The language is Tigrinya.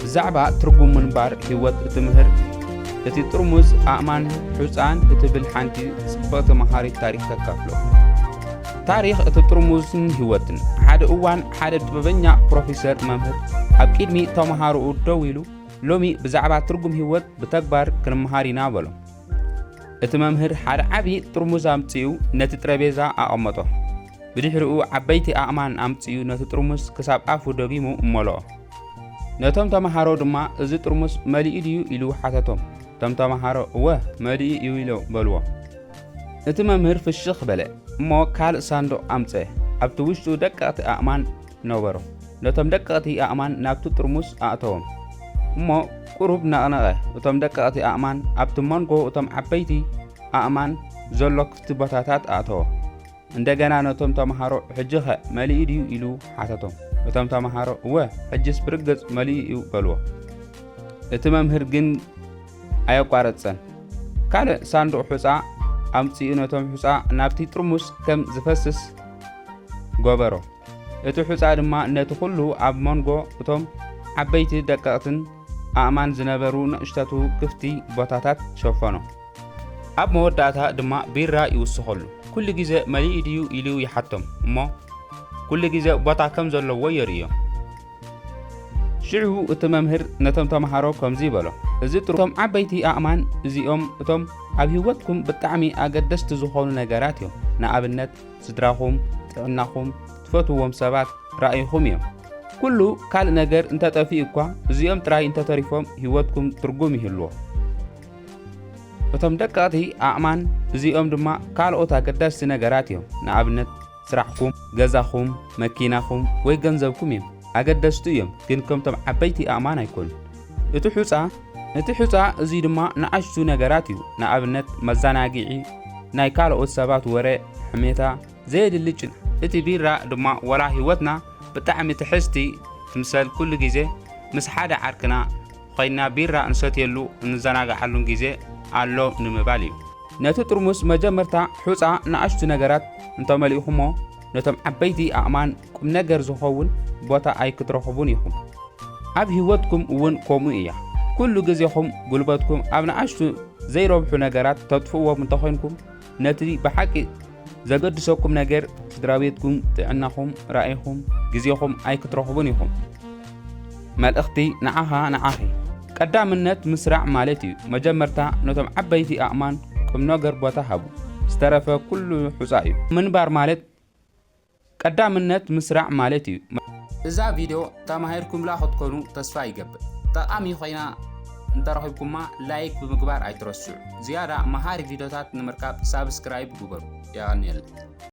ብዛዕባ ትርጉም ምንባር ህይወት እትምህር እቲ ጥርሙዝ ኣእማን ሑጻን እትብል ሓንቲ ጽብቕቲ መሃሪት ታሪኽ ተካፍሎ። ታሪኽ እቲ ጥርሙዝን ህይወትን። ሓደ እዋን ሓደ ጥበበኛ ፕሮፌሰር መምህር ኣብ ቅድሚ ተምሃሮኡ ደው ኢሉ፣ "ሎሚ ብዛዕባ ትርጉም ህይወት ብተግባር ክንመሃር ኢና" በሎ። እቲ መምህር ሓደ ዓቢ ጥርሙዝ ኣምጺኡ ነቲ ጠረጴዛ ኣቐመጦ። ብድሕሪኡ ዓበይቲ ኣእማን ኣምጺኡ ነቲ ጥርሙዝ ክሳብ ኣፉ ደጊሙ እመልኦ። ነቶም ተምሃሮ ድማ፣ "እዚ ጥርሙዝ መሊኡ ድዩ?" ኢሉ ሓተቶም። እቶም ተምሃሮ፣ "እወ፣ መሊኡ እዩ" ኢሎ በልዎ። እቲ መምህር ፍሽኽ በለ እሞ ካልእ ሳንዱቕ ኣምጸ። ኣብቲ ውሽጡ ደቀቕቲ ኣእማን ነበሩ። ነቶም ደቀቕቲ ኣእማን ናብቲ ጥርሙዝ ኣእተዎም እሞ ቁሩብ ነቕነቐ። እቶም ደቀቕቲ ኣእማን ኣብቲ መንጎ እቶም ዓበይቲ ኣእማን ዘሎ ክፍቲ ቦታታት ኣእተዎ። እንደገና ነቶም ተምሃሮ፣ "ሕጂኸ መሊኡ ድዩ?" ኢሉ ሓተቶም። እቶም ተምሃሮ፣ "እወ፣ ሕጂስ ብርግጽ መሊኡ እዩ" በልዎ። እቲ መምህር ግን ኣየቋረጸን። ካልእ ሳንዱቕ ሑጻ ኣምጺኡ ነቶም ሑጻ ናብቲ ጥርሙዝ ከም ዝፈስስ ገበሮ። እቲ ሑጻ ድማ ነቲ ኩሉ ኣብ መንጎ እቶም ዓበይቲ ደቀቕትን ኣእማን ዝነበሩ ንእሽተቱ ክፍቲ ቦታታት ሸፈኖ። ኣብ መወዳእታ ድማ ቢራ ይውስኸሉ። ኩሉ ግዜ መሊኡ ድዩ ኢሉ ይሓቶም እሞ ኩሉ ግዜ ቦታ ከም ዘለዎ የርእዮ። ሽዑ እቲ መምህር ነቶም ተምሃሮ ከምዚ በሎ፣ "እዚ ጥሩ፣ እቶም ዓበይቲ ኣእማን እዚኦም እቶም ኣብ ህይወትኩም ብጣዕሚ ኣገደስቲ ዝኾኑ ነገራት እዮም። ንኣብነት ስድራኹም፣ ጥዕናኹም፣ ትፈትውዎም ሰባት፣ ራእይኹም እዮም። ኩሉ ካልእ ነገር እንተጠፊኡ እኳ እዚኦም ጥራይ እንተተሪፎም ህይወትኩም ትርጉም ይህልዎ። እቶም ደቀቕቲ ኣእማን እዚኦም ድማ ካልኦት ኣገደስቲ ነገራት እዮም። ንኣብነት ስራሕኩም፣ ገዛኹም፣ መኪናኹም ወይ ገንዘብኩም እዮም። ኣገደስቲ እዮም፣ ግን ከምቶም ዓበይቲ ኣእማን ኣይኮኑን። እቲ ሑጻ፣ እቲ ሑጻ እዚ ድማ ንኣሽቱ ነገራት እዩ። ንኣብነት መዘናግዒ፣ ናይ ካልኦት ሰባት ወረ፣ ሕሜታ፣ ዘየድሊ ጭን-" እቲ ቢራ ድማ ዋላ ህይወትና ብጣዕሚ ትሕዝቲ ትምሰል ኩሉ ግዜ ምስ ሓደ ዓርክና ኮይና ቢራ እንሰትየሉ እንዘናግዓሉን ግዜ ኣሎ ንምባል እዩ። ነቲ ጥርሙስ መጀመርታ ሑጻ ንኣሽቱ ነገራት እንተመሊእኹሞ ነቶም ዓበይቲ ኣእማን ቁም ነገር ዝኸውን ቦታ ኣይክትረኽቡን ኢኹም። ኣብ ህይወትኩም እውን ከምኡ እያ። ኩሉ ግዜኹም ጉልበትኩም ኣብ ንኣሽቱ ዘይረብሑ ነገራት ተጥፍእዎም እንተኾይንኩም ነቲ ብሓቂ ዘገድሰኩም ነገር ስድራ ቤትኩም፣ ጥዕናኹም፣ ራእይኹም፣ ግዜኹም ኣይክትረኽቡን ኢኹም። መልእኽቲ ንዓኻ ንዓኺ። ቀዳምነት ምስራዕ ማለት እዩ። መጀመርታ ነቶም ዓበይቲ ኣእማን ቁም ነገር ቦታ ሃቡ። ዝተረፈ ኩሉ ሑጻ እዩ። ምንባር ማለት ቀዳምነት ምስራዕ ማለት እዩ። እዛ ቪድዮ ተማሂርኩምላ ክትኮኑ ተስፋ ይገብር። ጠቓሚ ኮይና እንተረኺብኩማ ላይክ ብምግባር ኣይትረስዑ። ዝያዳ መሃሪ ቪድዮታት ንምርካብ ሳብስክራይብ ግበሩ። የቐንየልና።